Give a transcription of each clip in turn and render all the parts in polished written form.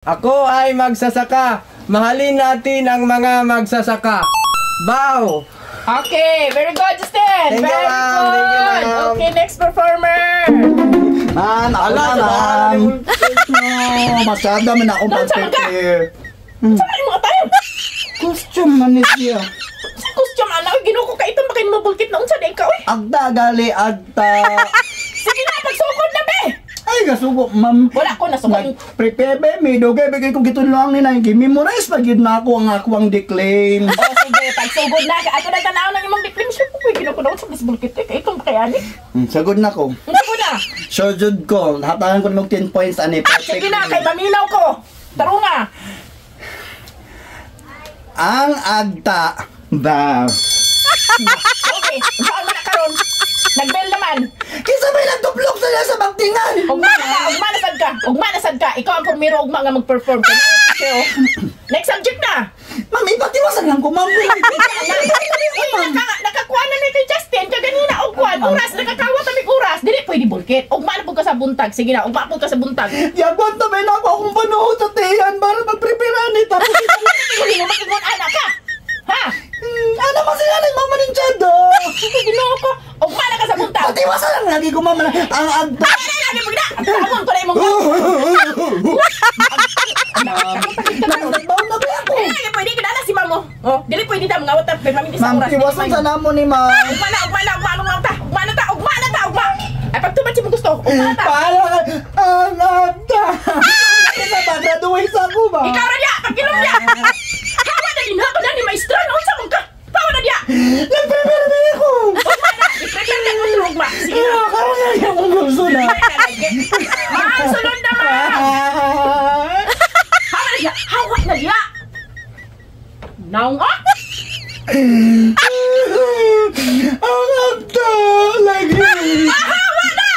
Ako ay magsasaka. Mahalin natin ang mga magsasaka. Bow! Okay, very good, Justin. Thank you, Very ma'am. Thank you, good. ma'am. Okay, next performer. Ma'am, ako na, ma'am. No, masyado man ako Doon, sama ka. mag-prepare. Saan yung mga tayo? Costume man ni siya. Sa costume, anak, ginoo ko ka itong makin mabulkit na unsa di ikaw eh. Agta, gali, agta. Sige na, pagsugod na be. Ay, gasugo, ma'am. Wala ko nasuko. Nag-prepare ba, may dugay, bigay ko gitun lang ni na. Gimemorize pa gyud na ako ang ako ang declaim. Oh, sige, pagsugod na. Ato na tanaw ng imong declaim. Siya ko, ginoo ko na unsa mas bulkit eh. Kay itong kayani. Sagod na ko. Unsa ko na? Sure jud ko, hatagan ko ng 10 points ani. Perfect. Sige na, kay maminaw ko. Tarunga. Ang agta, ba. Okay, saan man na karon? Nagbell naman. Kinsa may nagtuplok sa niya sa bagtingan? Ugma na, ugma na sad ka. Ugma na sad ka. Ikaw ang primero ugma nga mag-perform. Kaya na, teacher, oh. Next subject na. Ma'am, ipatiwasan lang ko, ma'am. Uy, nakakuha na ni kay Justin kaganina og kuan oras nakakawat na mig oras dili pwede bulkit ugma na pud ka sa buntag, sige na, ugma pud ka sa buntag. Yagon na may nako akong panahon sa tiyan para mag-prepare ani tapos Hindi mo makingon ana ka, ha? Ano man sila ng mama ng Chado? Ginoo ko, ugma na ka sa buntag. Patiwasan lang lagi ko, ma'am. Ang agta. Ay, ay, ay, ay, ang ko na imong Nagbaon na ba ako? Dili pwede kinala si mamo. Oh, dili pwede ta mga wata pero mami sa Ma'am, oras. tiwasan sa namo ni ma'am. Ugma na, ugma na, ugma na ta. Ugma na ta, ugma na ta, ugma. Ay pagtumat si mo gusto, ugma na ta. Paala ka. Ang agta. Sa pag-graduate sa ako ba? Ikaw ra diya, pagkilom diya. Hawa na din ako na ni maestra no unsa man ka? Pawa na diya. Nag-prepare na ako. Ugma na, i-prepare na ko ugma. Sige na. Ah, karon na yung gusto na. Ma'am, sulod na ma'am. Hawa na diya, hawa na diya. Naong ah. Ang agta. Lagi. Hawa na.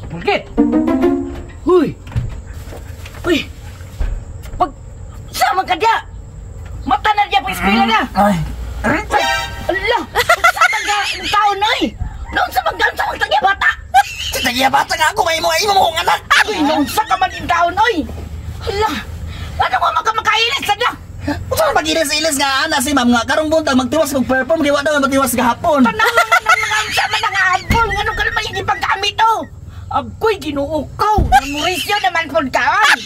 Bulkit! Huy! Uy! Pag... Sama ka diya! Mata na diya pag eskwela na! Ay, Ala! Sama ka! Ang taon na eh! Noon sa magkaan sa magtagya bata! sa tagya bata nga ako, may mo ay mo kong anak. Uy! Noon sa ka man yung taon oy! Ala! Ano mo magkamakailis sa diya? Unsa man mag-ilis-ilis nga ana si ma'am nga karong buntag magtiwas mag-perform di wa daw magtiwas gahapon. Tanawa nga ng mga unsa man ang habol! Ano ka naman yung ipaggamit oh? Agoy, ginoo ko! Mauricio naman po ka ay!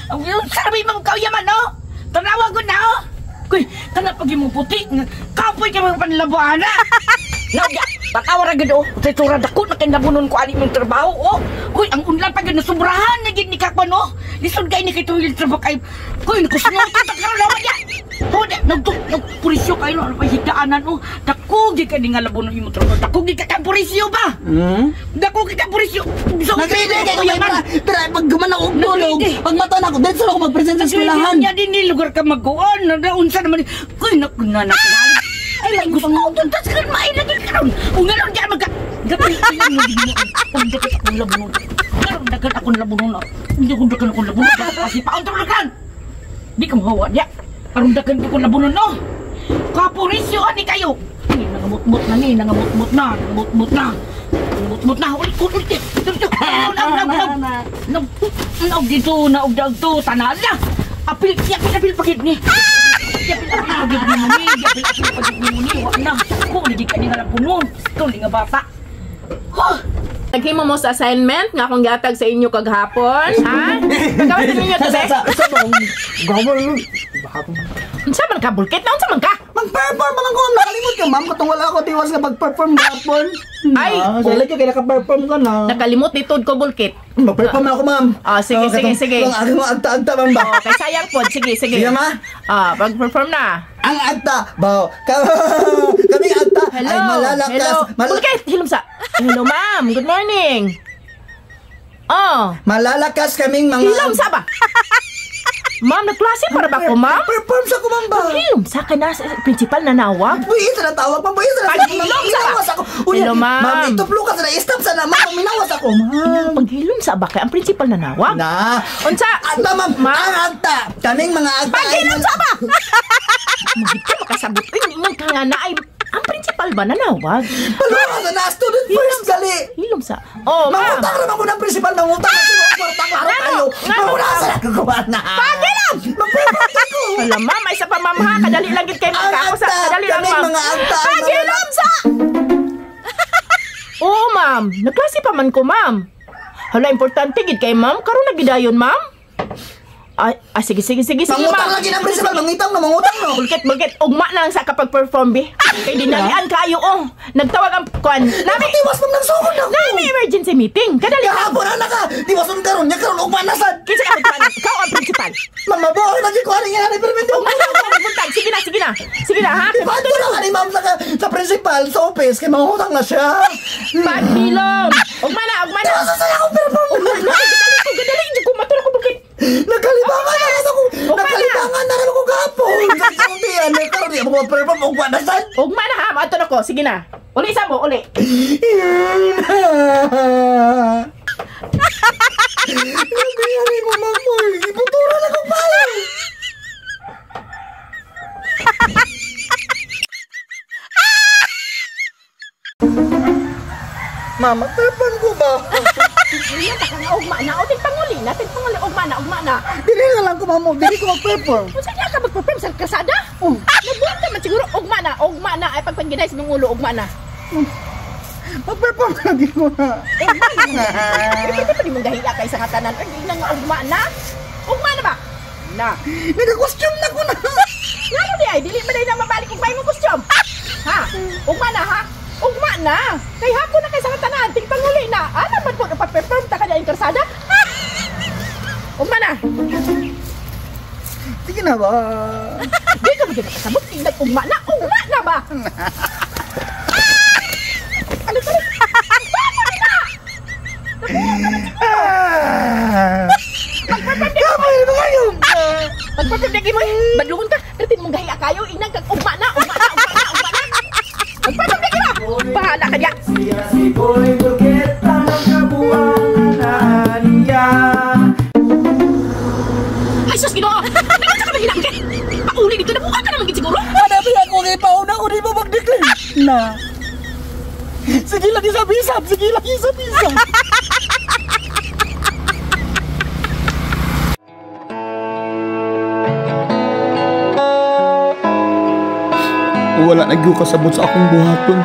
Ang yung sabi mong kauyaman oh! Tanawa ko na oh! Kuy, kana pag imong puti, kapoy ka mga panlabuan na! Naugya, tatawa ra gid oh. Sa tsura dako na kay nabunon ko ani mong trabaho oh. Kuy, ang unlan pa gid nasubrahan na gid ni kakpan oh. Lisod kay ni kay tuwil trabaho kay. Kuy, nakusno ko ta karon naman ya. Hod, nagto nagpurisyo kayo no, ano pa higdaanan oh. Dako gid kay nga labunon imong trabaho. Dako gid ka purisyo ba? Hmm? Dako gid ka purisyo. So, Nag-ready kay ko may para try pag gumana og tulog, Nag-ready. pag mata na ako, dito ako mag-present sa eskwelahan. Nya din ni lugar ka mag-uon. Unsa naman. Kuy, naku na na. Ay, lang gusto mo doon. Tas kan main lagi karon. Ug nganon diyan magka Dapat mo dapat akong labunon. Karon dagan akong labunon. Hindi ko dagan akong labunon. Kasi paon to dagan. Di ka mahawa niya. Karon dagan ko labunon no. Kapurisyo ani kayo. Ni nangamutmut na ni, nangamutmut na, nangamutmut na. Nangamutmut na. Ulit ulit. Naug naug naug. Naug naug dito, naug dagto tanala. Apil, apil, apil pagid ni. Apil, apil pagid ni mo ni. Apil, apil pagid ni mo ni. Wa na. Ko lagi ka ni nga labunon. Ito nga bata. Huh! Naghimo mo sa assignment nga akong gihatag sa inyo kaghapon, ha? Pagkawas ninyo to, Sa be? sa sa bang gawal. Unsa man ka bulkit na unsa man ka? Mag-perform man ko, nakalimot ka ma'am katong wala ako tiwas nga mag-perform gahapon. Ay, Ah, sa lagi kay naka-perform ka na. Nakalimot ni tud ko bulkit. Mag-perform na ako ma'am. Ah, sige, Oh, sige, katong- sige. Ang aking mga agta-agta ma'am ba? Oh, kay sayang pod. Sige, sige. Sige, ma. Ah, pag-perform na. Ang agta, baw. Kami agta Hello. ay malalakas. Hello. Bulkit, hilom sa. Hello, ma'am. Good morning. Oh, Malalakas kaming mga hilom sa ba? Ma'am, nagklase para ba ko, ma'am? Perform sa ko, ma'am ba? Hilom sa ka na principal na nawag. Buhi sa na tawag, ma'am. Buhi sa na Paghilom sa ba? Minawas ako. Uy, Hello, ma'am. Ma'am, ituplo ka sa na. Stop sa na, ma'am. Minawas ako, ma'am. Paghilom sa ba kay ang principal na nawag? Na. Unsa? Agta, ma'am. Ma'am? Ang agta. Kaming mga agta. Paghilom sa ba? Magit ka makasabot. Uy, ingon ka nga na ay ang principal ba na nawag? Paluha sa na. Student first, gali. Hilom sa. Oh, ma'am. Mangutang naman ko ng principal. Mangutang na sino ang kwarta. Klaro Ngano? tayo. Ngano, Manguna ma'am? sa nagkagawa na. Paghilom! Magpaparte ko. Wala, ma'am. Ay, isa pa, ma'am, ha? Kadali lang gid kay Ang ma'am. Kako sa agta. kadali lang, Kaming ma'am. mga agta. ang mga- Paghilom sa! Oo, ma'am. Nagklase pa man ko, ma'am. Hala, importante gid kay ma'am. Karon na gidayon, ma'am. Ay, ah, sige, sige, sige, sige, Mangutang ma'am. lagi ng principal. Mangitang na, mangutang no. Bulkit, bulkit. Ugma na lang sa kapag perform bi. Kay dinalian kayo, oh. Nagtawag ang kwan. Nami, Tiwas ma'am, nagsugod ako. nami emergency meeting. Kadali lang. Kahapon na naka. Tiwason karon nya karon ugma na sad. Kinsa ka kwan? Ikaw ang principal. Ma'am, mabuhay lagi ko ani nga ni permit. Ugma na ang buntag. Sige na, sige na. Sige na, ha? Ipato lang ani ma'am sa principal sa office kay mangutang na siya. Paghilom. Ugma na, ugma na. Tiwason sa akong perform. Ugma na. Kadali ko, kadali. Hindi ko matulog ko bulkit. Nagkalibangan na rin ako. Ugma na. Nagkalibangan na rin ako kahapon. Sa isang tiyan, karon di ako ma-perform ugma na sad. Ugma na, ha? Ato na ko. Sige na. Uli sa mo, uli. Nangyayari mo, ma'am. Oy. Iputura na kong bayo. Mama, perform ko ba? Iya, taka nga ugma na. O, tigpanguli na. Tigpanguli. Ugma na, ugma na. Dili na lang ko, ma'am. Dili ko mag-perform. Kung saan ka mag-perform sa kasada? Oh. Nagbuhat ka man siguro. Ugma na, ugma na. Ay, pagpanggiday sa mong ulo, ugma na. Mag-perform lagi ko na. Ugma na. Ay, pwede pa di mong gahiya kay sa katanan. Ay, hindi na nga ugma na. Ugma na ba? Na. Nagka-costume na ko na. Ngano di ay, dili ba na mabalik ugma imong costume? Ha? Ugma na, ha? Ugma na. Kay hapon na kay sa katanan. Tigpanguli na. Ano man po napag-perform ta kanya yung karsada? Ugma na. Sige na ba? Di ka magiging kasabot. Tingnan, ugma na. Ugma na ba? Alit, alit. Bakit na? Kamay ba kayo? Pagpapag mo, badlungon ka. Datin mong gahiya kayo. Inang kag ugma na, ugma na, ugma na, ugma na. Pagpapag mo, bahala ka niya. Siya si Boy Burkit, tanang kabuangan niya. Ay, sus, Ginoo! Nagun sa ka maginangke! Pauli dito, nabuka ka naman gid siguro! Hanapin ako kay Pauna ko di mo mag-declare. Na. Sige lang isab-isab, sige lang isab-isab. Wala na gyud kasabot sa akong buhaton.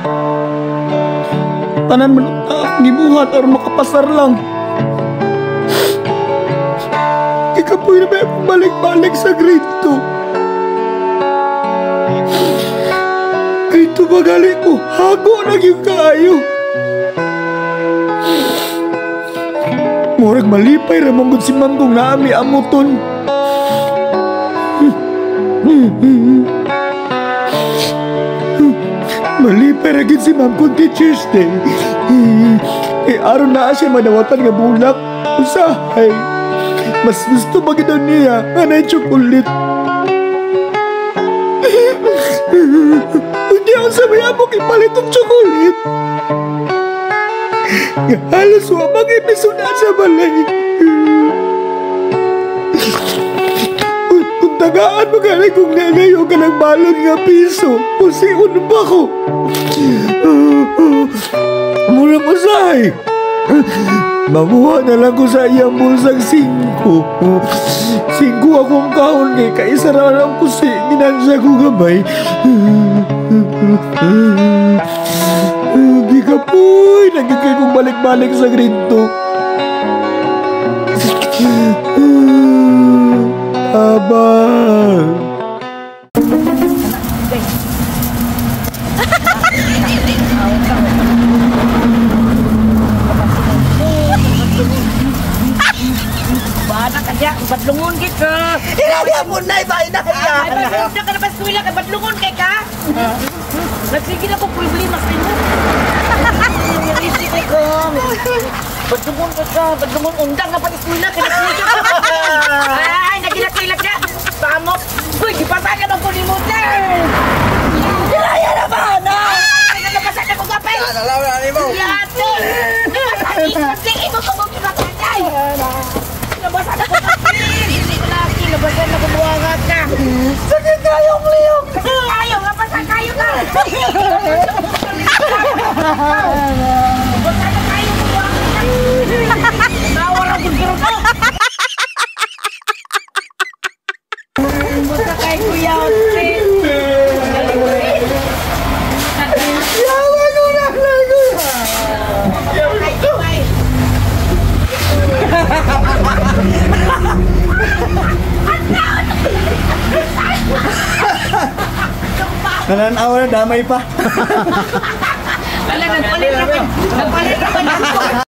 Tanan man unta akong gibuhat aron makapasar lang. Ikapoy na ba akong balik-balik sa grade 2? Grade 2 ba gali ko? Hago na gyud kaayo. Murag malipay ra man gud si ma'am kung naami amuton. Malipay ra gid si ma'am kung Teacher's Day. Eh, aron na siya manawatan nga bulak. Usahay. Mas gusto ba gid niya nga nay chocolate. Hindi ako sa may amok ipalit og chocolate. Nga halos wa mag-episode sa balay. Kung tagaan mo gali kung nalayo ka ng balon nga piso, kusion ba ko? Murang usahay. Mamuha na lang ko sa iyang bulsang 5. 5 akong kahon kay kaisa ra lang ko si ginansya ko gamay. Di ka poy, nagkikay kong balik-balik sa grade 2. Aba. Bata ka diya, badlungon kay ka. Inabi mo na, iba, inabi. Ay, badlungon ka na ba eskwela kay badlungon kay ka? Nagsigil ako problema sa imo. Easy kay ka. Badlungon ka ka, badlungon undang na pag eskwela kay nagsigil. Ay, nagilak-ilak na. ka. Sakit kayong liyok. Kayo, nga pa kayo ka. Basta na kayo mo. Tawa ra gud karon. Basta kay Kuya Otse. Yawa ko na ko. Nananaw na damay pa. Wala, nagpalit ra pa. Nagpalit ra pa.